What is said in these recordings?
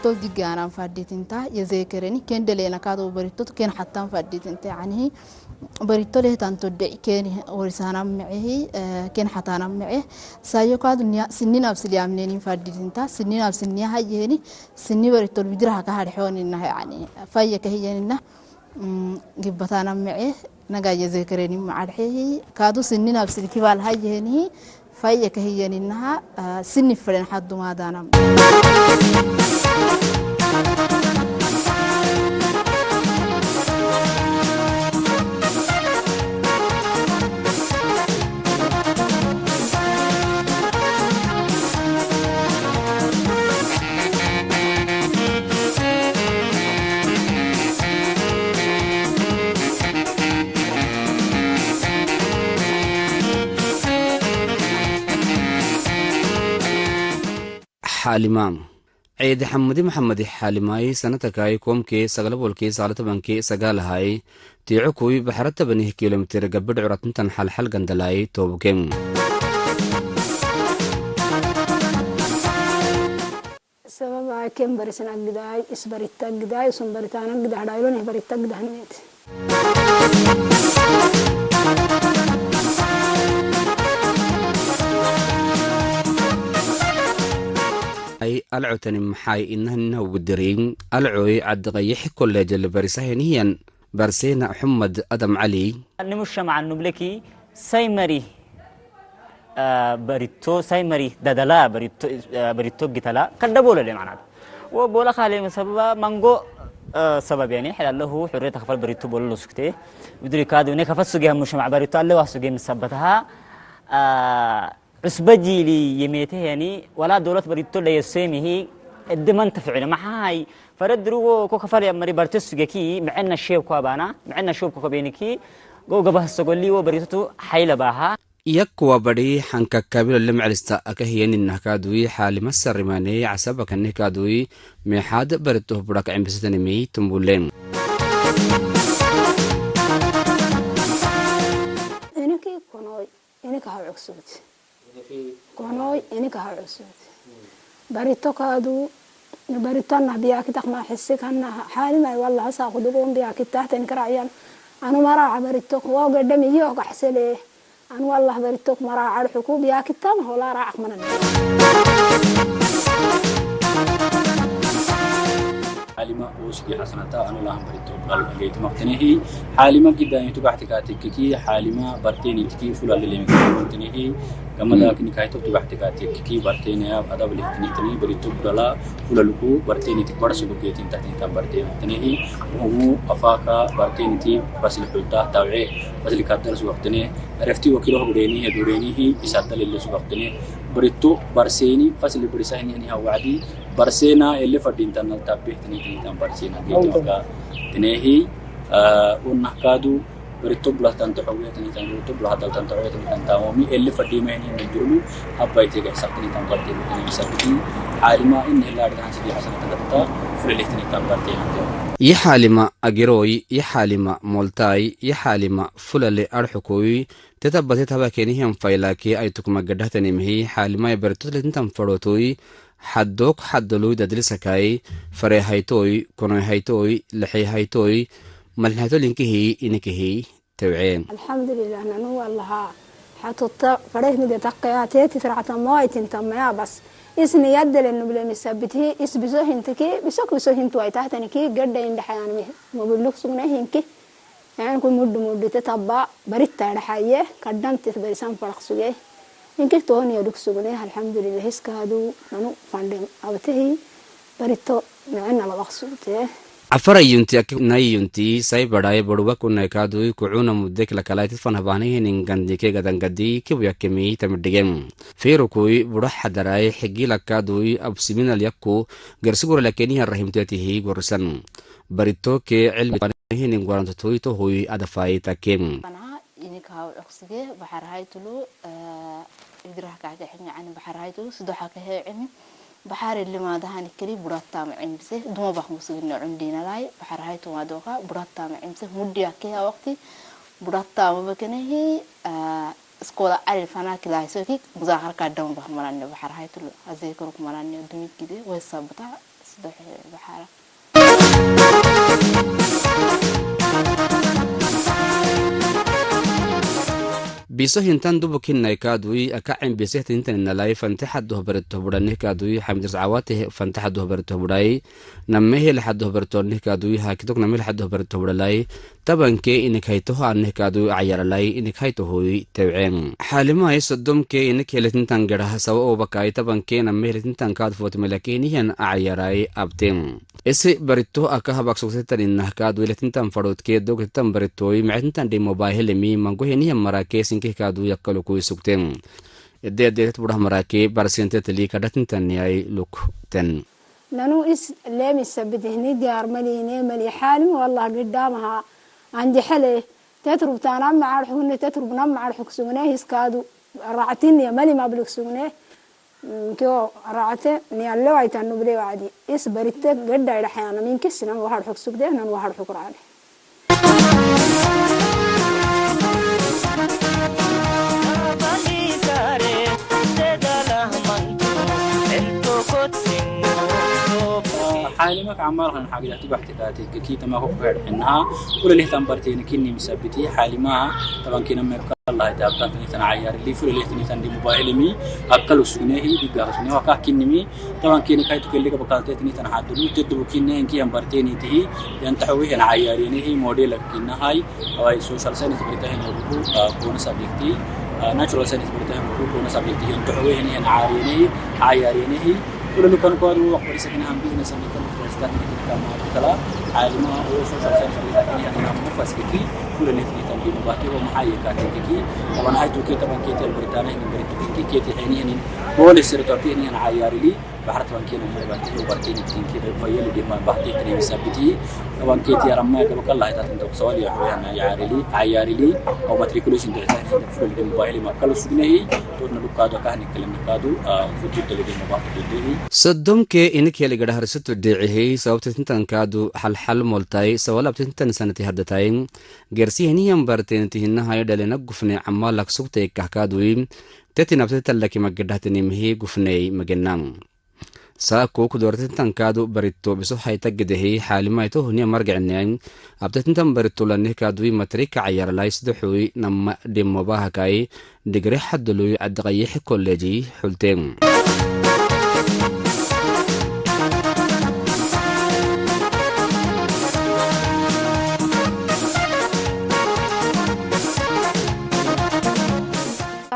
Tol diggaanaan faddiitinta yezeekereni keen deleena kaatoo barittotu keen hattaan faddiitinte yaanihi baritto leetan todde'i keen warisaanaan mi'ihi keen hataanaan mi'e saayyo kaatu sinniin absiliyaamneeniin faddiitinta sinniin absinniya hayyeeni sinni barittol bidira haka hadhoonina yaani fayya ka hiyyeninna gibbataanaan mi'e nagaa yezeekereni ma'adheehi kaatu sinniin absili kibaal hayyeeni fayya ka hiyyeninnaha sinni fedhen haddumaa daanam. ሓሊማ ዔዲ ሓሙዲ መሓመዲ ሓሊማይ ሰነተካይ ኮምኬ ሰገለ ቦልኬ ሳለተ በንኬ ሰጋልሃይ ቲዑኩይ ብሕረት ተበኒህ ኪሎ ሜትር ገብድ ዑራት እንተን ሓልሓል ገንደላይ ተውብኬ። ሰበብ ኣኬም በሪስን ኣግዳይ እስበሪት ኣግዳይ እሱም በሪታን ኣግዳህ ዳይሎን በሪት ኣግዳህ ንቤት ኣይ ኣልዖተን ምሓይ ኢነህነው ውድሪ ኣልዖይ ዓዲ ቀይሕ ኮሌጅ ልበሪሳ ሄንህየን በርሴና ሑመድ ኣደም ዓሊ ንምሸማዓን ንብለኪ ሰይመሪ በሪቶ ሳይ መሪ ደደላ በሪቶ ጊተላ ከደቦለለ ማናት ወቦላ ካሌ መሰብባ መንጎ ሰበብ ያኔ ሕላለሁ ሕሬ ተኸፈል በሪቶ ቦሎ ሱክቴ ብድሪ ካዱ ነ ከፈሱ ጌ ሙሽማዕ በሪቶ ኣለዋ ሱጌ ምሰበተሃ ዑስበ ጂሊ የሜቴ ያኒ ወላ ዶለት በሪቶ ለየሴሚሂ እድመን ትፍዕል መሓይ ፈረድ ድርዎ ኮ ከፈል ያመሪ በርቴ ሱጌኪ ምዕነ ሼብ ኳ ባና ምዕነ ሼብ ኮ ከቤኒኪ ጎ ገባህ ሰጎሊ ወ በሪቶቱ ሓይለ ባሃ የክዋ በዲ ሓንካ ካቢሎ ልምዕል ስታ ኣከህየኒ ናህካ ድዊ ሓሊ መሰር ሪማኔ ዓሰብ ኣከኒህካ ድዊ ሜሓድ በርጥህ ቡዳክ ዕምብስተንሚ ትንቡሌ። Iniki konoy inika hawcugsuuti. Konoy inika hawcugsuuti. Baritto kaadu baritto anna biyaakita kma xissi kanna xaalimay wallaha saaku dugoon biyaakita tenkara ayan anu maraaca baritto kuwa gedde miyyo gaxsele anu wallah baritto mara arxuku biyaakita ma hola raaca kmanan. Halima uus di hasanata anu lahan baritto bal gaytu maqtinihi halima gidda nitu baxtika tikiki halima barteni tiki fula lele maqtinihi gamada kini kayto tu baxtika tikiki barteni ya ada beli tini tini baritto budala fula luku barteni tik bar sulu getin tati tam barteni tinihi umu afaka barteni ti basli hulta taw'e basli kaddar su waqtini refti wakilo hudeni ya dureni hi isata lele su waqtini baritto barseni fasli barisahini yani ha wa'di barsena elle fadin tan tabbih tini tini tan barsena gitu ka tinihi unnah kadu baritto bulah tan tahawiya tini tan baritto bulah tal tan tahawiya tini tan tamomi elle fadin ma ini mujurmu habbai tega sak tini tan baritto tini sabiti alima in hilla di tan sidi hasan tan ta fulale tini tan baritto ይሓሊማ ኣጊሮይ ይሓሊማ ሞልታይ ይሓሊማ ፍለሌ ኣርሕኮይ ተተበቴ ተባኬኒ ሄም ፋይላኬ ኣይቱክመ ገዳህተኔ ምሂ ሓሊማ የበርቶት ለትንተን ፈሮቶይ ሓዶክ ሓደሉይ ደድልሰካይ ፈሬ ሃይቶይ ኮኖይ ሃይቶይ ለሐይ ሃይቶይ መልሐቶ ሊንክሂ ኢንክሂ ተውዔ። الحمد لله ننو والله حتوتا فريه مدي تقياتي تترعتا موايتين تميا بس إسني يدل إنه بلا مسبتي إس بزو هنتكي بسوك بسو هنتو أي تحتنكي قد إن دحيان مبلوك سمنا هنكي يعني كل مد مد تتبع بريتا دحية قدمت برسان فرق سجي إنكي توني يدوك سمنا الحمد لله إسكادو ننو فاندم أبتهي بريتو معنا لبقصوتي Afara yunti aki nay yunti sai badai boduba kunai kadui kuuna mudek lakalai tit fan habani hinin gandi ke gadan gadi kibu yakemi tamiddigem. Feru kui buda hadarai higi lakadui absiminal yakku gersugur lakeni harahim tetihi gorusan. Barito ke ilmi hinin goran tutui tohui adafai takem. Ini kahaw oksige bahar hai tulu idrah kake hini ani bahar hai tulu sudah hake he ini bahar illi ma dahan ikili buratta ma imse duma bah musugin ne undi na lai bahar hai tuma doka buratta ma imse muddi akke ya wakti buratta ma bakene hi skola ari fana kilai so ki muzakar ka dam bah manan ne bahar hai tulu azekor ku manan ne dumi kide wesa buta ብሓራ። Biso hintan dubukin naikadui aka embese tintan inalai fante haddo berto budani kadui hamidris awate fante haddo berto budai namme hele haddo berto nikadui hakitok namme haddo berto budalai tabanke inik haito ha nikadui ayalalai inik haito hui tewem. Halima ay sodom ke inik hele tintan gada sawa obakai tabanke namme hele tintan kad fot melake niyan ayarai abtem. Isi baritto aka habak suksetan innah kadu ilatintan farot ke dogtan baritto i ma'tintan dimo bahilimi mango heni hammara ke sinke kadu yakkalu kuy sukten. Edde edde tet budah mara ke barsentet li kadatintan niyai lukten. Nanu is lemi sabit hni diyar mali ne mali halim wallah giddamaha andi hale tatrub tanam ma'ar hunne tatrub nam ma'ar huksune hiskadu ra'atin ya mali mabluk sune. Kyo ra'ate ni allo aitan nuble wa'adi is baritte gadda ila hayana min kisina wahar huksuk de nan wahar hukrane. ሓይሊ መክ ዓማር ኸን ሓግዳቲ ባሕቲ ካቲ ክኪ ተማኮ ክሕድ ሕና ኩሉ ሌህ ታምባርቴ ንኪኒ ምሰብቲ ሓሊማ ተባንኪነ መካ الله تعالى تني تنعيار اللي فل اللي تني تندي موبايل مي أكل وسجنه بيجار سجنه وكا كنمي طبعا كيني كاي تكلي قبل كالتي تني تنعدلو تدبو كيني إنكي أمبرتيني تهي ينتحوي هنا عياريني هي موديل كينا هاي أو سوشيال ساينس بريتاهي نوركو كون سبجكتي ناتشورال ساينس بريتاهي نوركو كون سبجكتي ينتحوي هنا عياريني عياريني هي كل لو كان كوادو وقت سكن هم بزنس اللي كان في ستات اللي كان ما تلا عالم هو سوشيال ساينس اللي كان يعني ما مفاس كتي كل اللي في تنبيه مباتي هو محايي كاتي كتي طبعا هاي توكي طبعا كيتي البريطانية من بريطانيا كيتي هيني هني هو اللي سيرتو كيني أنا عياري لي بحرت وان كينو مباتي هو برتيني كتي كده فيلي دي ما باتي كده مثبتي طبعا كيتي رمى قبل الله هاي تاتن دوك سوالي يا حوي أنا عياري لي عياري لي أو ماتريكوليشن ده تاني فل دي موبايلي ما كلو سجنه Soddom ke ini keli gada hari situ di'ihi sabab tetintan kadu hal hal moltai sawal ab tetintan sanati haddatai gersi hini yang barten tihinna hayo dale na gufne amma laksuk te kah kadui tetin ab tetintan laki mageddah tenimihi gufnei magenna. Sa ko kudor tetintan kadu baritto biso hai taggedehi halimai to huni amarga'ne ab tetintan baritto lani kadui matrik ayar lai sduhui nama demo bahakai Digri xadului Adqayix College xulteen.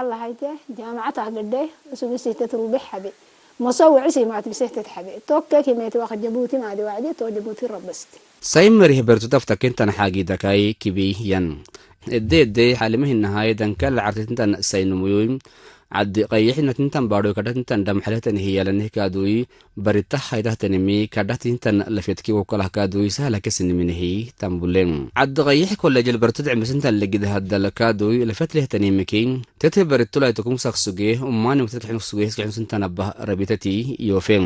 Allahayte jaamacata gade usubisi tetrubix habe moso wicisi maat bise tetxabe tokke kimeti waq jabuti madi wacdi to jabuti rabasti. Sai marih bertu taftakintan xagi dakai kibi yan. Edde edde xalimihinnahay danka lacagtitintan saynumuyu caddi qayixinatintan baadhoy kadhatintan damxalehtan hiyalanih kaaduy barita haytahtanimi kadhatitintan lafetki wokolah kaaduy sahalakesiniminhi tambulen caddi qayix kolejel bertu dicmisintan legidahadal kaaduy lafet lehtanimiki tete beritulay tukum saksuge umani mutadkixnuksuge hiskixnusintan abah rabitati yofe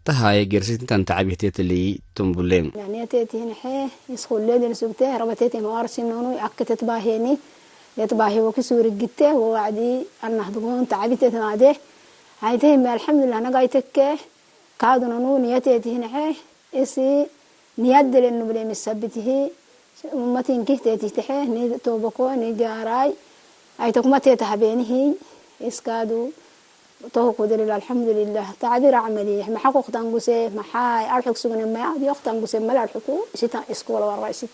tahay gersitintan tacabihtetli tumbulen. Niyateti hinxe iskulle din sugte rabatete mawar sinonu akkete tbaheni yetbahi woki surigite wo wa'di annah dugon ta'abite tmade. Ayte himme alhamdulillah nagayteke kadunonu niyateti hinxe isi niyat delen nuble misabitihi ummatin kihteti texe ni toboko ni jaray ayte kumate tahabenihi iskadu Tohuku delil alhamdulillah. Tacbir acmali maxaquk tanguse maxay arxuk sugne maya yok tanguse mal arxuku isita iskola warra isit.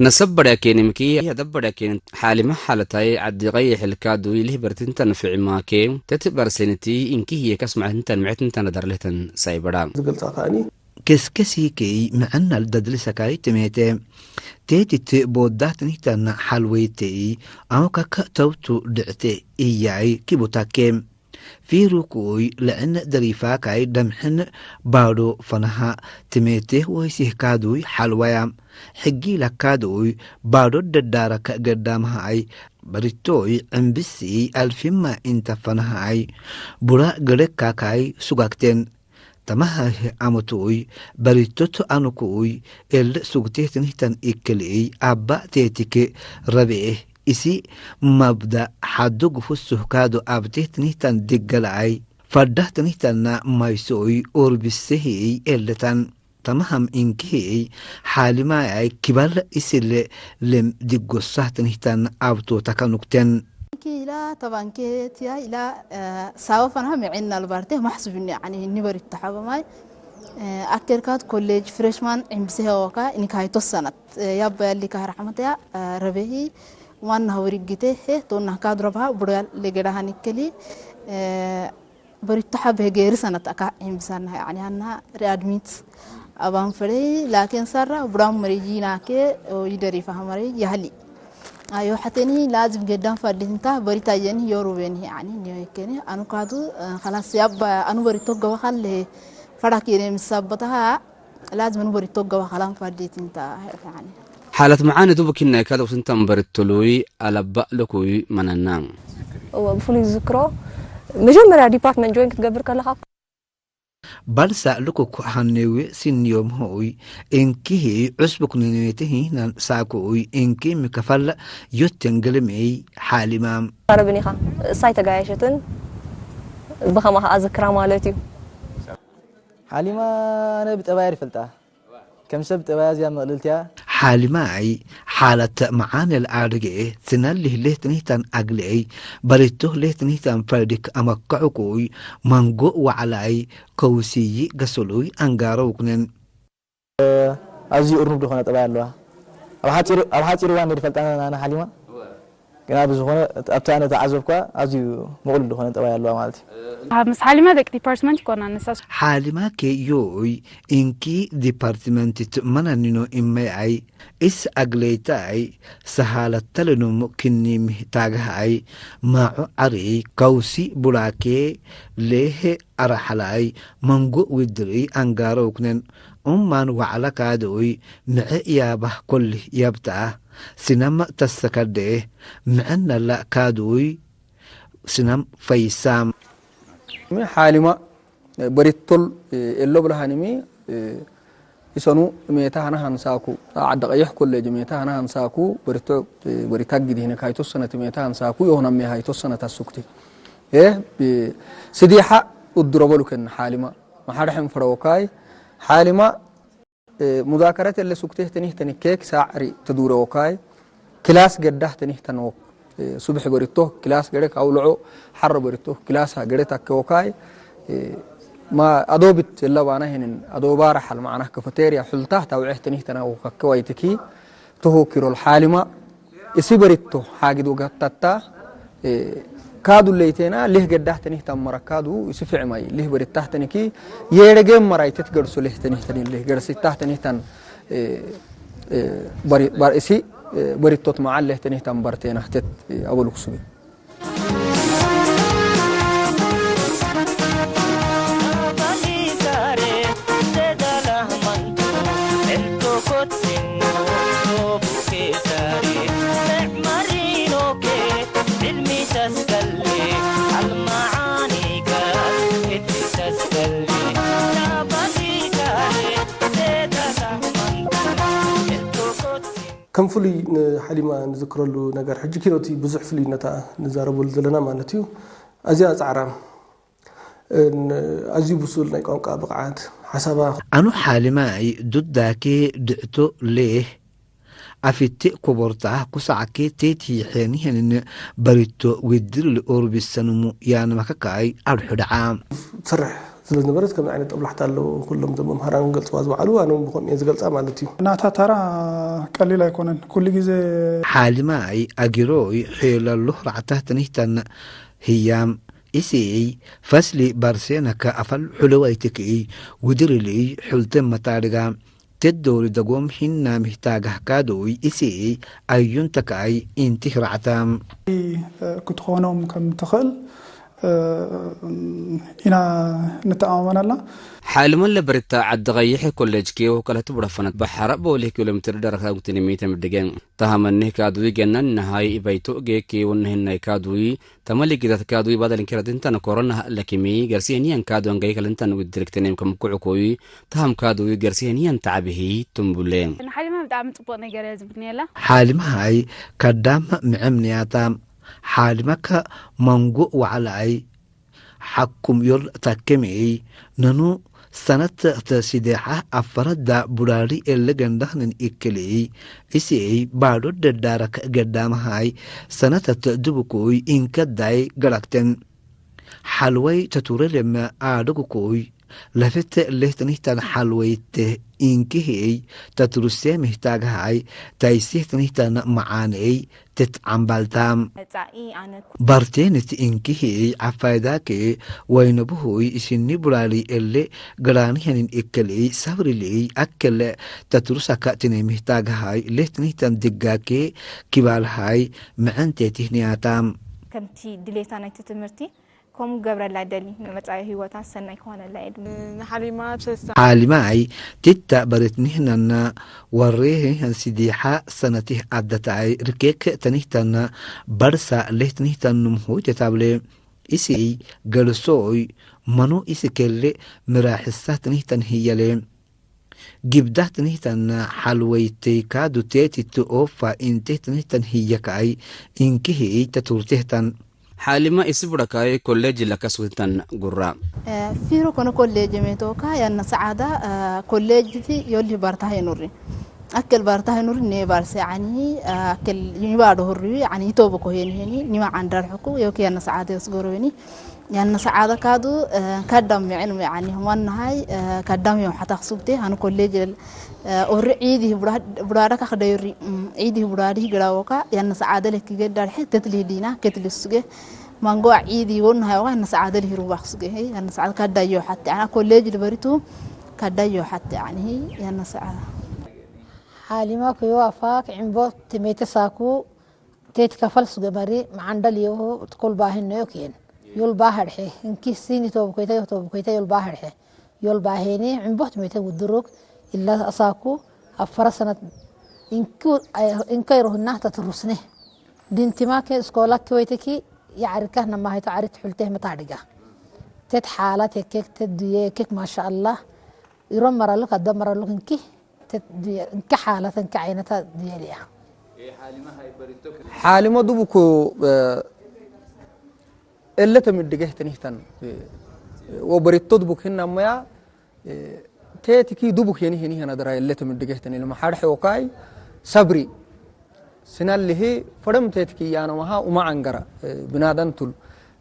Nasab badhakenimki yadab badhaken xalima xalatay caddi qayixilka duy lih bertintan ficimake tet barseniti inki hiye kasmacintan mictintan adarlehtan saybadha. ዝገልጻ ከኣኒ Keskesii kei ma'anal dadlisakay temete. Teetit booddaatnihtan halweytey aokak tawtu dhicte iyay kibutakke. Fiirukuuy la'in dariifaakay dhamxin baadho fanaha temete woysihkaaduy halwaya. Xiggiilakaaduy baadho dhadhaarak gadhaamaha'ay. Baritooy cimbisiiy alfima inta fanaha'ay. Bura gadhekkaakay sugakten. Tamahahi amutu'uy baritot anuku'uy el sugteetinihtan ikkeli'iy abba teetike rabe'eh isi mabda xaddu gufusuh kaadu abteetinihtan diggala'ay ፈዳህ ትንሂተና ማይሶይ ኦርቢስህይ ኤለታን ተማሃም ኢንክህይ ሓሊማያይ ኪባል ኢስለ ለም ዲጎሳህ ትንሂተን ኣብቶ ተከኑክተን። ኪላ ተባንኬት ያ ኢላ ሳወፈና መዒና ልባርቴ ማሕስብኒ ዓኒ ኒበሪት ተሓበማይ ኣኬርካት ኮሌጅ ፍሬሽማን ዕምብሰ ያወካ ኢንካይ ተወሰነት ያባ ያሊ ካህር ዓመት ያ ረበሂ ዋና ወሪግቴ ሄ ቶና ካድረባ ቡሪያል ለገዳሃን ይከሊ በሪቱ ሓበ ገይሪ ሰነት ኣካ ዕምብሰና ያኒ ኣና ሪኣድሚት ኣባን ፈለይ ላኬን ሰራ ቡራም መሪጂ ናኬ ይደሪፋ መሪ ያህሊ ኣዮ ሓተኒ ላዝም ገዳም ፋዲት እንታ በሪታ የኒ ዮሩበኒ ያኒ ኒዮ ይከኒ ኣኑ ካቱ ከላስ ያባ ኣኑ በሪቶ ገበኻለ ፈራክ የኔ ምሳበታሃ ላዝም ንበሪቶ ገበኻላን ፋዲት እንታ ያኒ ሓለት መዓን እቱ ብኪናይ ካደው ስንተን በሪቶ ሉይ ኣለባእ ለኩይ መነና። እወ ብፍሉይ ዝዝክሮ መጀመርያ ዲፓርትመንት ጆይን ክትገብር ከለኻ ባልሳ ልኩኩ ሃኔዊ ሲንዮም ሆኡይ እንኪሂ ዑስቡክ ንኔትሂ ናን ሳኩኡይ እንኪ ምከፋል ዮቴን ገልሜይ ሓሊማ። ረብን ኢኻ እሳይ ተጋየሸትን ብኸማ ከኣ ዝክራ ማለት እዩ። ሓሊማ ኣነ ብጠባያ ይፈልጣ ከም ሰብ ጠባያ እዚኣ መቕልልትያ። ሓሊማይ ሓለተ መዓነ ለኣድግኤ ስነሊህ ሌትኒህታን ኣግልኤይ በሪቱህ ሌትኒህታን ፈርዲክ ኣመከዕኩይ መንጎ ዋዕላይ ከውስይ ገሰሉይ ኣንጋረውኩነን። ኣዝዩ እርኑብ ዝኾነ ጠባይ ኣለዋ። ኣብ ሓጺር እዋን ዶ ይፈልጣ ናና ሓሊማ? ግና ብዝኾነ ኣብቲ ኣነ ተዓዘብኳ ኣዝዩ ምቕሉል ዝኾነ ጠባይ ኣለዋ ማለት እዩ። ኣብ ምስ ሓሊማ ደቂ ዲፓርትመንት ይኮና ንሳስ። ሓሊማ ከ ዮኡይ እንኪ ዲፓርትመንት ትእመናኒኖ ኢመይኣይ እስ ኣግለይታኣይ ሰሃለተልኑም ክኒም ታግሃኣይ ማዑ ዓሪ ከውሲ ቡላኬ ሌሄ ኣራሓላኣይ መንጎ ውድሪ ኣንጋረውክነን ኡማን ዋዕላ ካድኡይ ምዐ ያባህ ኮልህ የብታኣህ ስነም ተሰከደኤህ ምዐነላ ካድኡይ ስነም ፈይሳም። ሓሊማ በሪቶል ኤሎ ብልሃኒሚ ኢሰኑ ሜታ ሃና ሃንሳኩ ዓዲ ቀይሕ ኮሌጅ ሜታ ሃና ሃንሳኩ በሪቶ በሪታ ግዲህነ ካይቶሰነት ሜታ ሃንሳኩ የሆና ሜ ሃይቶሰነት ኣሱክቲ ስዲሓ ኡድሮ በሉከን ሓሊማ መሓርሕን ፈረወካይ ሓሊማ ሙዛከረት የለ ሱክቴህ ተኒህ ተኒኬክ ሳዕሪ ተዱረወካይ ክላስ ገዳህ ተኒህ ተነወክ ሱብሕ በሪቶ ክላስ ገደክ ኣውልዖ ሓሮ በሪቶ ክላስ ገደ ታከወካይ ማ ኣዶብት የለ ባና ሄንን ኣዶባራ ሓል ማዕና ከፈቴርያ ሑልታህ ታውዔህ ተኒህ ተናወካከዋይትኪ ተሆኪሮል ሓሊማ እሲ በሪቶ ሓጊድ ወጋታታ ካዱ ለይቴና ሌህ ገዳህ ተኒህ ታመረካዱ እሲ ፍዕማይ ሌህ በሪታህ ተኒኪ የደገም መራይተት ገርሱ ሌህ ተኒህ ተኒህ ሌህ ገርሲታህ ተኒህ ታን ባር እሲ በሪቶት መዓል ሌህ ተኒህ ታን ባርቴናህ ተት ኣበሉክ ሱቢ ከም ፍሉይ ንሓሊማ ንዝክረሉ ነገር ሕጂ ኪኖቲ ብዙሕ ፍሉይነታ ንዛረበሉ ዘለና ማለት እዩ። ኣዝያ ጻዕራም ኣዝዩ ብሱል ናይ ቋንቋ ብቕዓት ሓሳባ። ኣኑ ሓሊማይ ዱዳኬ ድዕቶ ሌህ ኣፊቴ ኮቦርታ ኩሳዕኬ ቴት ይሐን ይሄንን በሪቶ ውድር ልኦርቢሰንሙ ያንመከካይ ኣድሑ ደዓ። ትሰርሕ ስለ ዝነበረት ከምዚ ዓይነት ጠብላሕታ ኣለዎ። ኩሎም እዞም መምሃራን ክገልፅዋ ዝወዓሉ ኣነ እውን ብኸምኡ እየ ዝገልፃ ማለት እዩ። ናታ ታራ ቀሊል ኣይኮነን። ኩሉ ግዜ ሓሊማይ ኣጊሮይ ሒለሉ ራዕታ ትንሽተን ህያም ኢሲይ ፈስሊ ባርሴነከ ኣፈል ሑለዋይ ትክእይ ውድርልይ ሑልተ መታድጋ ተዶሪ ደጎም ሂና ሚህታጋህ ካዶይ ኢሲይ ኣዩን ተካኣይ ኢንቲህ ራዕታ። ክትኾኖም ከም ትኽእል ኢና ንተኣማመን ኣላ። ሓልመን ለበርታ ዓዲ ቐይሕ ኮሌጅ ኬው ከለቱ ብረፈነት በሓራ በወሊህ ኪሎ ሜትር ደረኻ ጉትን ሚተ ምድገ ተሃመኒህ ካድዊ ገናን ነሃይ ኢባይቶ ጌ ኬውን ንህናይ ካድዊ ተመሊጊታት ካድዊ ባደልን ኪረትን ተነኮሮን ነሃ ለኪሚ ገርሲህን ያን ካድወን ገይ ከልን ተንዊ ድርክተኔም ከም ኩዕኮይ ተሃም ካድዊ ገርሲህን ያን ተዓብሂ ትንቡሌ። ንሓሊማ ብጣዕሚ ጽቡቕ ነገር እያ ዝብልኒ ኣላ። ሓሊማ ሃይ ከዳም ምዕም ንያታ ሓሊመከ መንጉእ ዋዕላ ኣይ ሓኩም ዮል ታከሜይ ነኑ ሰነት ተሲዴሓ ኣፈረዳ ቡራሪ ኤለ ገንዳኽንን ኢክልይ እሲኤይ ባዶ ደዳረክ ገዳመሃይ ሰነተት ድብኩይ ኢንከዳይ ገላክተን ሓልወይ ተቱረልየመ ኣደጉኩይ ለፈተ ሌትኒህታን ሓልወይተ ኢንክህይ ተትሩሴ ምህታግሃይ ታይሴትኒህታን መዓነይ ትትዓምባልታ መጻኢ ኣነ ባርቴንት ኢንክሂ ዓፋይዳኬ ወይነ ብሁይ ሲኒ ቡላሊ እሌ ገላኒ ሄኒን እክልይ ሰብሪልይ ኣክል ተትሩሳካ ትኔ ሚህታግሃይ ሌትኒ ተንድጋኬ ኪባልሃይ ምዕንቴ ቲህንያታ። ከምቲ ድሌታ ናይቲ ትምህርቲ ከምኡ ገብረላ ደሊ ንመጻኢ ህይወታ ሰናይ ክኾነላ እየ ድም ንሓሊማ ብሰሳ ሓሊማይ ቲታ በሬት ኒህነና ወሬ ህንሲዲሓ ሰነቲህ ኣደታይ ርኬክ ተኒህተና በርሳ ሌት ኒህተን ንምሁይ ተታብለ ኢሲይ ገልሶይ መኑ ኢስኬሌ ምራሕሳ ትኒህተን ህየሌ ጊብዳህ ትኒህተን ሓልወይተይካ ዱቴት ትኦፋ ኢንቴህ ትኒህተን ህየካይ ኢንኪህይ ተቱርቴህተን ሓሊማ ኢስቡረካይ ኮሌጅ ለከስውተን ጉራ። ፊሮ ኮነ ኮሌጅ ሜቶካ ያነ ሰዓዳ ኮሌጅ ቲ ዮሊ ባርታ ሄኑሪ ኣክል ባርታ ሄኑሪ ኔ ባርሰ ዓኒ ኣክል ዩኒባዶ ሁሪ ዓኒ ይቶቦ ኮሄኒ ሄኒ ኒማ ዓንዳር ሕኩ ዮኪ ያነ ሰዓዳ የስጎሮኒ ያነ ሰዓዳ ካዱ ካዳም ሚዕን ሚዓኒ ዋናሃይ ካዳም ዮም ሓታ ክሱብቴ ሃኑ ኮሌጅ ኦሪ ዒድ ይህ ቡዳዳ ካክደዩሪ ዒድ ይህ ቡዳዲ ግዳወካ ያነ ሰዓደ ለኪ ገዳድ ሐ ተትሊ ዲና ከትሊ ሱገ ማንጎ ዒድ ይወን ሃይዋ ያነ ሰዓደ ልሂሩ ባክሱገ ያነ ሰዓደ ካዳዮ ሓቲ ኣና ኮሌጅ ልበሪቱ ካዳዮ ሓቲ ኣኒ ያነ ሰዓደ ሓሊማ ኩዮ ኣፋክ ዕምቦ ትሜተ ሳኩ ቴት ከፈል ሱገ መሪ መዓንደል ዮ ትኩል ባህን ነዮ ኬን ዮል ባህርሐ እንኪ ሲኒ ቶብ ኮይተ ዮል ባህርሐ ዮል ባሄኒ ዕምቦት ሜተ ውድሩክ ኢላ ኣሳኩ ኣብ ፈረሰነት እንኩ እንከይ ሮህና ተትሩስነ ዲንቲማከ እስኮላኪ ወይተኪ የዓሪካ ነማሂቶ ዓሪት ሑልቴህ መታድጋ ቴት ሓላ ቴኬክ ቴት ዱዬ ኬክ ማሻአላህ ይሮም መራሉክ ኣደም መራሉክ እንኪ ቴት ዱዬ እንኪ ሓላ ተንኪ ዓይነታ ዱዬ ሊያ ሓሊሞ ዱቡኩ እለ ተምድገህ ትኒህተን ወበሪቶ ድቡክ ህና እሞያ ቴትኪ ዱቡክ የኒ ሄኒ ሄና ደራ እለ ተምድገህ ተኒ ለመሓድሐ ወካይ ሰብሪ ስናልሂ ፈረም ቴትኪ ያነመሃ ኡማ ዓንገራ ብናዳን ቱል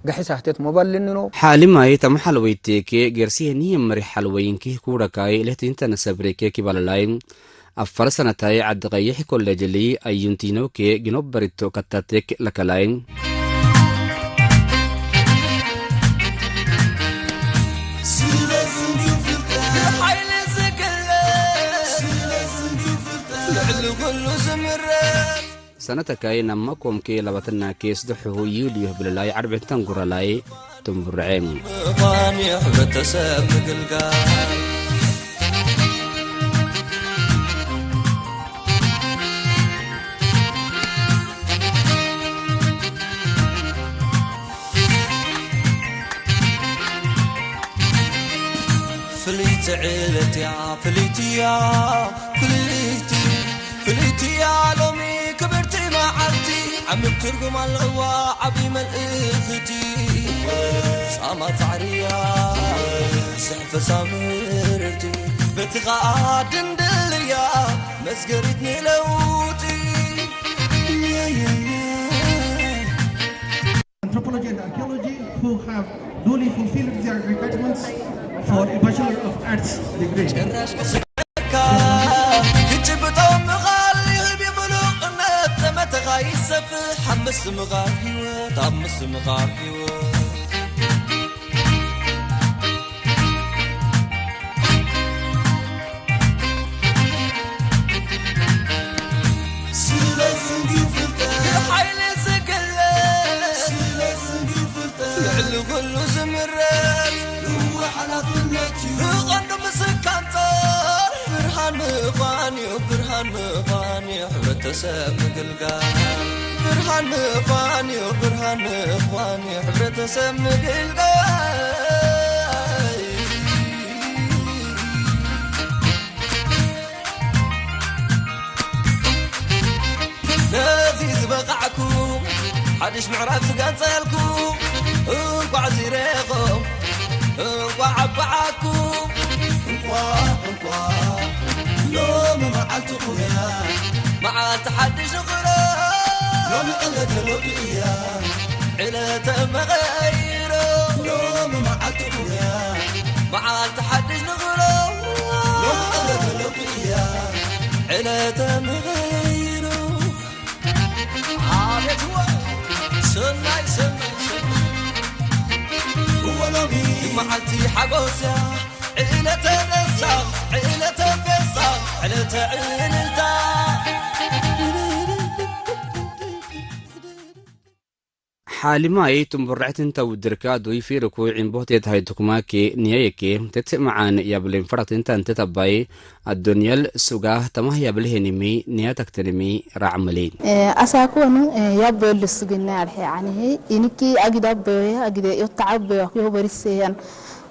ገሒ ሳህቴት ሞባል ልንኖ ሓሊማይ ተመሓልወይቴኬ ገርሲ ሄኒ የመሪ ሓልወይንኪ ኩረካይ ለትንተነ ሰብሬኬ ኪባለላይ ኣብ ፈረሰነታይ ዓዲ ቀይሕ ኮሌጅ ሊ ኣዩንቲኖኬ ግኖበሪቶ ከታቴክ ለከላይ ሰነተካይ ናብ መኮምኬ ለበትናኬ ስድሕሁ ይልዩ ህብልላይ ዓርቤት ተንጉረላይ ትንብርዐ። ምዃን እዩ ሕብረተሰብ ምግልጋል። ፍልይቲ ዕለት እያ ፍልይቲ እያ ፍልይቲ ፍልይቲ እያ ሎሚ ክብርቲ መዓልቲ ዓሚቕ ትርጉም ኣለዋ ዓብዪ መልእኽቲ ጻማ ጻዕርያ ስሕፈሳ ምህርቲ በቲ ኸኣ ድንድልያ መስገሪት ንለውጢ Anthropology and Archaeology who have duly fulfilled their requirements for a Bachelor of Arts degree. ጭራሽ ክስካ ክጭብጦም ምኻል ይህብ ይምሉቕነት ተመተኻ ይሰፍሕ ኣብ ምስምቓር ህይወት ኣብ ምስምቓር ህይወት ስለዚ እንዲዩ ፍልጠት ብሓይሊ ዝግለጽ ስለዚ እንዲዩ ፍልጠት ልዕሊ ኩሉ ዝምረጽ እወ ሓላፍነት እዩ ብቐንዱ ምስካንጸር ብርሃን ምዃን እዩ ብርሃን ምዃን እዩ ሕብረተሰብ ምግልጋል ብርሃን ምዃን እዩ ብርሃን ምዃን እዩ ሕብረተሰብ ምግልጋል ነዚ ዝበቓዕኩ ሓድሽ ምዕራፍ ዝገጸልኩ እንቋዕ ዝረኸ ተለውጡ እያ ዕለተ መቐይሮ። ሎሚ መዓልቲ እያ መዓልቲ ሓድሽ ንግሮ። ሎሚ ዕለተ ለውጢ እያ ዕለተ መቐይሮ። ኣቤት እወ፣ ሰናይ፣ ሰናይ፣ ሰናይ። እወ ሎሚ መዓልቲ ሓጎስ እያ፣ ዕለተ ደስታ፣ ዕለተ ፌስታ፣ ዕለተ ዕልልታ። ሓሊማይ ትንቡርዕት እንተ ውድርካ ዱይ ፊርኩ ዕምቦት የትሃይ ትኩማኬ ንያየኬ ተትመዓን ያብሌን ፈራትን ታንተ ታባይ ኣዶንየል ሱጋ ተማህ ያብልሄንሚ ንያታክተንሚ ራዕምሊ። Asakonu yabbeellu suginne alhe anihi iniki agida beye agide yotta abbeyo yo beriseyan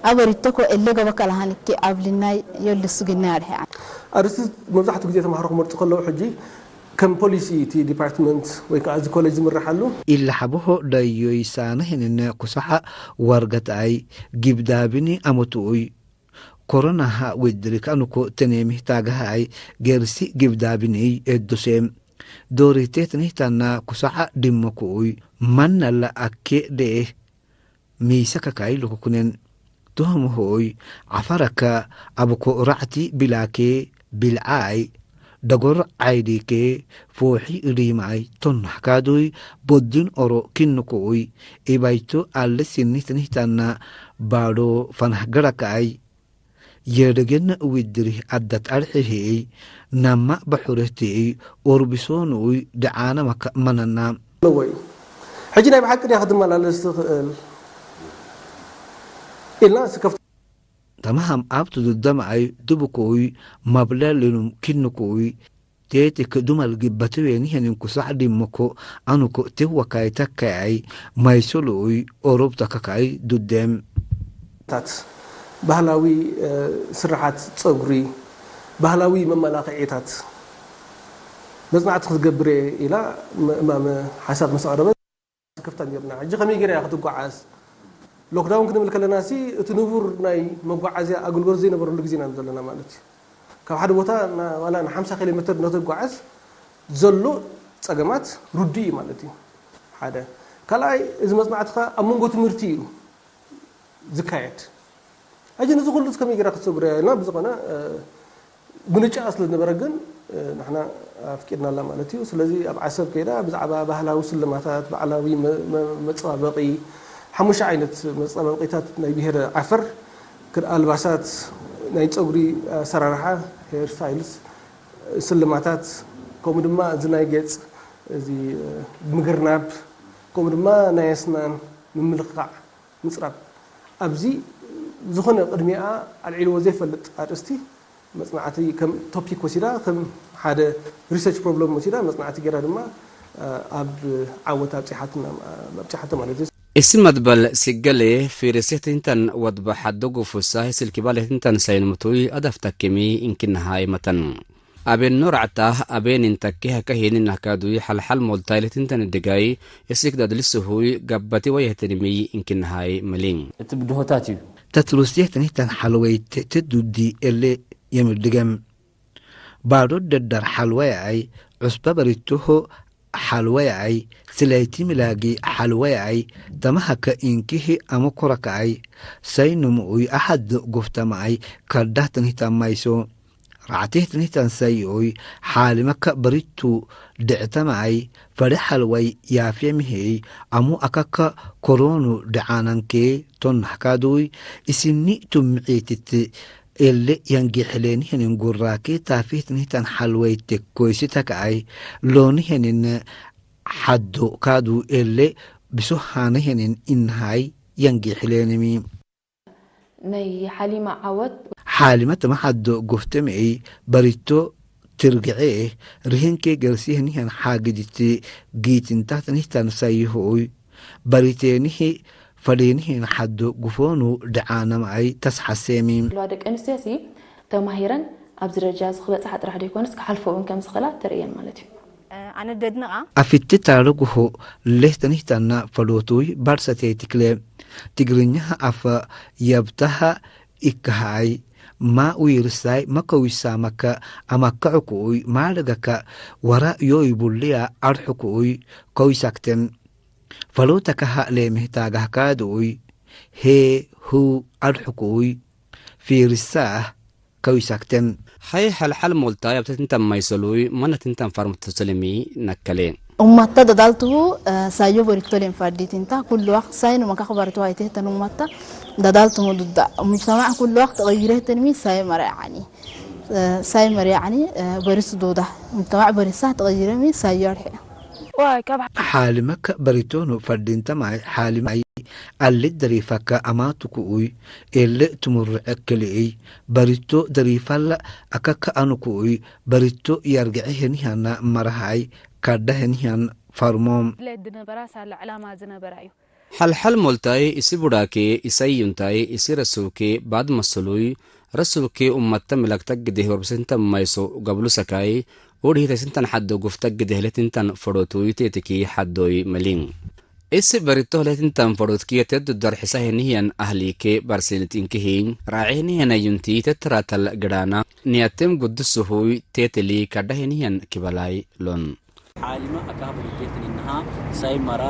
aberittoko elle gaba kalahanike ablinay yollu suginne alhe ani. ኣርእስቲ መብዛሕትኡ ግዜ ተምሃሮ ክመርጹ ከለዉ ሕጂ ከም ፖሊሲ እቲ ዲፓርትመንት ወይ ከዓ እዚ ኮሌጅ ዝምርሓሉ። ኢላሓብሆ ዳዮይ ሳነህንን ኩሳሓ ዋርገትኣይ ጊብዳብኒ ኣመትኡይ ኮሮናሃ ውድሪ ካኑኮ ተኔሚ ታጋሃይ ገርሲ ጊብዳብኒ ኤዶሴ ዶሪቴትኒ ታና ኩሳሓ ድመኩኡይ ማናላ ኣኬ ደኤ ሚሰከካይ ልኩኩነን። ትህምሆይ ዓፋረከ ኣብኮ ራዕቲ ቢላኬ ቢልዓይ ደጎር ዓይዲኬ ፎሒ ሪማይ ቶናሕካዱይ ቦድን ኦሮ ኪንኩኡይ ኢባይቶ ኣለ ሲኒ ትንሂታና ባዶ ፈናህገረከኣይ የደገነ ውድሪ ኣዳት ኣርሒሂ ናማ በሑረቲ ኦርቢሶ ንኡይ ደዓና መካ መነና ኣለዎ እዩ። ሕጂ ናይ ብሓቂ ድያ ክትመላለስ ትኽእል ኢልና እስከፍ። ተማሃም ኣብቱ ዝደማኣይ ድብኩኡይ ማብለልኑም ኪንኩኡይ ቴቲ ክዱመል ግበትዌኒ ሄንን ኩሳዕ ዲምኮ ኣኑኮ ትወካይ ተካያይ ማይሶልኡይ ኦሮብ ተካካይ ዱደም። ታት ባህላዊ ስርሓት ጸጉሪ፣ ባህላዊ መመላኽዒታት መጽናዕቲ ክትገብር እየ ኢላ እማመ ሓሳብ ምስ ኣቕረበት። ከፍታ ኔርና። ሕጂ ከመይ ገይራ እያ ክትጓዓዝ? ሎክዳውን ክንብል ከለና ሲ እቲ ንቡር ናይ መጓዓዝያ ኣገልግሎት ዘይነበረሉ ግዜ ኢና ዘለና ማለት እዩ። ካብ ሓደ ቦታ ና-፣ ዋላ ን ሓምሳ ኪሎ ሜትር እናተጓዓዝ ዘሎ ጸገማት ርዱእ እዩ ማለት እዩ። ሓደ። ካልኣይ፣ እዚ መጽናዕቲ ኸኣ ኣብ መንጎ ትምህርቲ እዩ ዝካየድ። ሕጂ ነዚ ኩሉ ከመይ ጌራ ክትሰግሮ እያ ኢልና ብዝኾነ፣ እ፣ ምርጫ ስለ ዝነበረ ግን፣ እ፣ ንሕና ኣፍቂድናላ ማለት እዩ። ስለዚ ኣብ ዓሰብ ከይዳ ብዛዕባ ባህላዊ ስልማታት፣ ባዕላዊ መ-፣ መ-፣ መጸባበቒ፣ ሓሙሽተ ዓይነት መጸባበቒታት ናይ ብሄረ ዓፈር፣ ክድ-፣ ኣልባሳት፣ ናይ ጸጉሪ ኣሰራርሓ፣ ሄር ስታይልስ፣ ስልማታት፣ ከምኡ ድማ እዚ ናይ ገጽ፣ እዚ፣ እ፣ ምግርናብ፣ ከምኡ ድማ ናይ ኣስናን ምምልኻዕ፣ ምጽራብ። ኣብዚ ዝኾነ ቅድሚኣ ኣልዒልዎ ዘይፈልጥ ኣርእስቲ መጽናዕቲ ከም ቶፒክ ወሲዳ፣ ከም ሓደ ሪሰርች ፕሮብለም ወሲዳ መጽናዕቲ ገይራ ድማ፣ እ፣ ኣብ ዓወት ኣብጺሓትና፣ ኣብጺሓቶ ማለት እዩ። እሲ መድበል ሲገሌ ፊርሴት እንተን ወድበ ሓደጉ ፉሳ ስልኪ ባሌት እንተን ሳይንምቱይ ኣዳፍታኪሚ እንክንሃይ መተን። ኣቤን ኖራዕታ ኣቤን እንተኪ ሃከ ሄኒ ናካዱይ ሓልሓል ሞልታይ ለትንተን ድጋይ እስክ ዳድሊ ስሁይ ጋባቲ ወየህተንሚ እንክንሃይ መሊን። እቲ ብድሆታት እዩ። ተትሩስቴ ተኒተን ሓለወይ ተ-፣ ተዱዲ ኤሌ የምድገም። ባዶ ደዳር ሓልወያይ ዑስበ በሪቱሆ ሓልወያይ ስለይቲ ምላጊ ሓልወያይ ተማሃከ ኢንኪሂ ኣመኮረካኣይ ሰይኑምኡይ ኣሓድ ጎፍተማኣይ ከርዳህ ተኒታ ማይሶ ራዕቴ ተኒታን ሰይኡይ ሓሊመከ በሪቱ ድዕተማኣይ ፈሪ ሓልወይ ያፌ ምሄይ ኣሙ ኣካከ ኮሮኑ ድዓናንኬ ቶናሕካዱይ ኢሲኒ ቱምዒትት ኤሌ ያንጌሕሌኒ ሄንን ጉራኬ ታፊት ኒታን ሓልወይ ቴኮይሲ ተከኣይ ሎኒ ሄንን ሓዶ ካዱ ኤሌ ብሶሃነ ሄንን ኢንሃይ ያንጌሕሌንሚ። ናይ ሓሊማ ዓወት። ሓሊማ ተመሓዶ ጎፍተምኤይ በሪቶ ትርግዔ ርህንኬ ገርሲ ህኒሀን ሓግዲቲ ጊትንታት ኒታን ሳይሆኡይ በሪቴኒሂ ፈዴኒሂ ንሓዶ ጉፎኑ ድዓ ነምኣይ ተስሓሴሚ። ለዋ ደቂ ኣንስትዮ ሲ ተማሂረን ኣብዚ ደረጃ እዚ ክበጽሓ ጥራሕ ደይኮነስ ክሓልፎ እውን ከም ዝኽእላ ተርእየን ማለት እዩ። ኣነ ደድንቓ። ኣፊቲ ታረጉሆ ሌህ ተኒህታና ፈሎቱይ ባርሰቴ ትክለ ትግርኛ ኣፈ የብታሃ ኢከሃይ Ma uirsai ma kawisa maka amaka xukuui ma lagaka wara yoi bulia ad xukuui kawisakten. Falo taka ha lemi tagahka duui he hu ad xukuui firisah kawisakten. Hai halhal moltai abtatintan maisolui manatintan farmtosolemi nakale. Ummatta dadaltuhu sayo borittole infadditinta kullu waqt saynu makak bartu haytehtan ummatta dadaltuhu dudda mujtamac kullu waqt taqayyirehtanmi say mara yani say mara yani baris duda mujtamac barisa taqayyiremi sayo arhe. Xaalimaka baritoonu fadhiintamai xaalimai alli dariifaka amaatuku'ui elle tumurri'e keli'ei barito dariifalla akaka anuku'ui barito yargi'e henihanna marahai kadda henihan farmoom. ድሌት ዝነበራ ሳላ ዕላማ ዝነበራ እዩ። ሓልሓል ሞልታይ እሲ ቡዳኬ እሳይ ዩንታይ እሲ ረሱኬ ባድ መሰሉይ ረሱኬ ኡመተ ምላክተ ግዴህ ወርብስንተ ማይሶ ገብሉ ሰካይ ኡድሂተ ስንተን ሓዶ ጉፍተ ግዴህ ለትንተን ፈዶቱ ይቴትኪ ሓዶይ መሊን። እሲ በሪቶ ለትንተን ፈዶትኪ የተዱ ደርሒሳ ሄንህየን ኣህሊኬ ባርሲልት እንክሂ ራዒ ሄንህየን ኣዩንቲ ተትራተል ግዳና ንያቴም ጉዱስ ስሁይ ቴትሊ ካዳ ሄንህየን ኪበላይ ሎን። ሓሊመ ኣካህበ ልቴትን እንሃ ሳይ መራ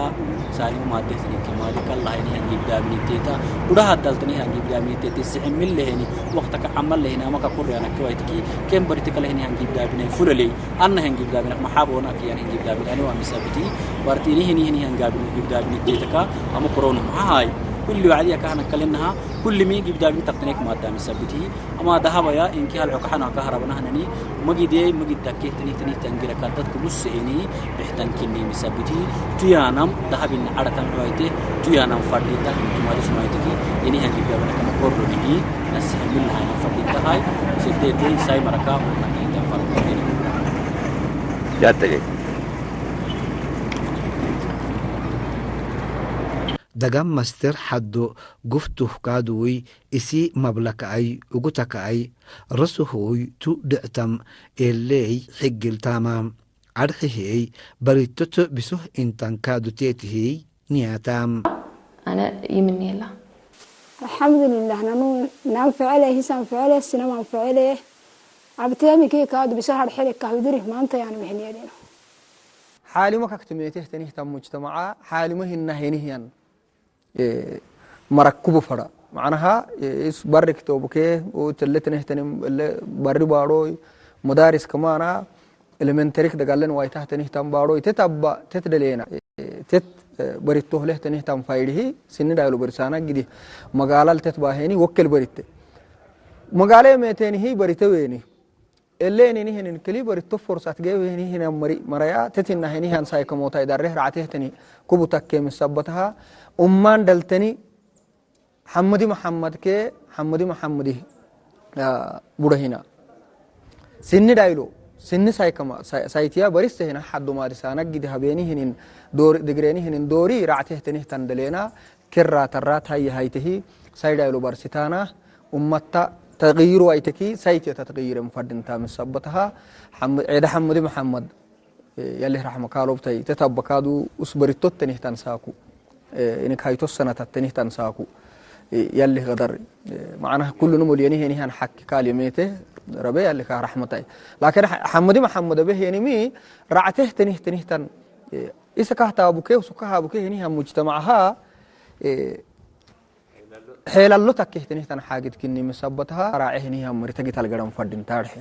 ሳሊሙ ማዴትን ከማሊ ከላሃይኒ ሀንጊብ ዳብኒ ቴታ ቡዳ ሃዳልትኒ ሀንጊብ ዳብኒ ቴት ስዕም ምለሄኒ ወቅተከ ዓመል ለሄኒ ኣመካ ኩርያ ነክባይትኪ ኬም በሪትከ ለሄኒ ሀንጊብ ዳብኒ ፉለሌ ኣነ ሀንጊብ ዳብኒ መሓቦን ኣክያን ሀንጊብ ዳብኒ ኣነ ዋሚ ሰብቲ ባርቲኒ ሄኒ ሄኒ ሀንጋብኒ ጊብ ዳብኒ ቴተካ ኣመ ኩሮኑ ሃይ ኩሉ ዋዕዲ ኣካህነ ከለንሃ ኩልሚ ጊብ ዳብኒ ተክትኔክ ማዳሚ ሰብቲ ኣማ ዳሃባያ እንኪ ሃልዖ ካሕና ካህራብና ሃነኒ መጊዴ መጊድ ዳኬ ትኒ ትኒ ተንጊረ ካልተት ክሙስ እኒ ብሕተን ኪኒ ሚሰብቲ ቱያናም ዳሃቢን ዓረታን ዑዋይቴ ቱያናም ፋዲታ እንኪ ማለስ ዑዋይቴ ኪ እኒ ሃንጊ ገበነ ከመ ኮርዶ ንሂ ነስህ ምን ሃይና ፋዲታ ሃይ ስደቴ ሳይ መረካ ቡና ኪ ተንፋል ኪኒ ያጠየ ደጋም መስትር ሓዶ ጉፍቱህ ካድውይ እሲ መብለከኣይ እጉተከኣይ ረሱሁይ ቱ ድዕተም ኤሌይ ሕግል ታማ ዓድሕህይ በሪቶቶ ብሱህ ኢንታን ካዱ ቴትህይ ንያታም። ኣነ ይምንየላ። ኣልሓምዱሊላህ ናኑ ናም ፍዕለ ሂሳም ፍዕለ ስነማም ፍዕለ ኣብቴሚ ኬ ካዱ ብሰሃር ሕለ ካህድሪ ማንተ ያን ምሕንየሊ ነው። ሓሊሞ ካክትሜቴህ ተኒህ ታሙጅተማዓ ሓሊሞ ሂና ሄኒህያን መረክቡ ፈራ ማዕናሃ እስ ባሪ ክተቡኬ ተለ ተኔህ ተኔም እለ ባሪ ባሮይ መዳሪስ ከማና ኤሌመንተሪክ ደጋለን ዋይታህ ተኔህ ታም ባሮይ ቴት አባ ቴት ደሌና ቴት በሪቶ ህለህ ተኔህ ታም ፋይድሂ ስኒ ዳይሎ በሪሳና ግዲ መጋላል ቴት ባሄኒ ወክል በሪቴ መጋላ የሜቴኒሂ በሪተ ዌኒ ኤሌ ኒኒ ሄኒን ክሊ በሪቶ ፎርሳት ገ ሄኒ ሄኒ መሪ መረያ ተቲና ሄኒ ሃንሳይ ከሞታይ ዳሬህ ራዕቴህ ተኒ ኩቡ ታኬ ምሰበትሃ ኡማን ደልተኒ ሓምዲ መሓመድኬ ሓምዲ መሓምዲ ቡረሂና ስኒ ዳይሎ ስኒ ሳይከማ ሳይትያ በሪስ ተሄና ሓዶ ማድሳና ግዲ ሃቤኒ ህኒን ዶሪ ድግሬኒ ህኒን ዶሪ ራዕቴህ ተኒህ ተንደሌና ክራ ተራ ታይ ሃይትሂ ሳይ ዳይሎ በርሲታና ኡመታ ተغይሩ ኣይተኪ ሳይትያ ተትغይረ ምፈድንታ ምሰበትሃ ዒዳ ሓምዲ መሓመድ ያሌህ ራሕመ ካሎብታይ ተታበካዱ ኡስ በሪቶት ተኒህ ታንሳኩ እኒ ካይቶስ ሰነታት ተኒህ ታንሳኩ ያሌህ ቀደር ማዕና ኩሉ ንሙል የኒህ የኒህ ያን ሓኪ ካል የሜቴ ረበ ያሌካ ራሕመታይ ላኪን ሓመዲ መሓመደ በህ የኒሚ ራዕቴህ ተኒህ ተኒህ ታን ኢሰካህ ታቡኬ ሱካህ ቡኬ የኒህ ሙጅተማዕሃ ሔላሎ ታኬህ ተኒህ ታን ሓግት ክኒ ምሳበትሃ ራዕህ ኒህ መሪ ተጊታል ገረም ፈድን ታርሕ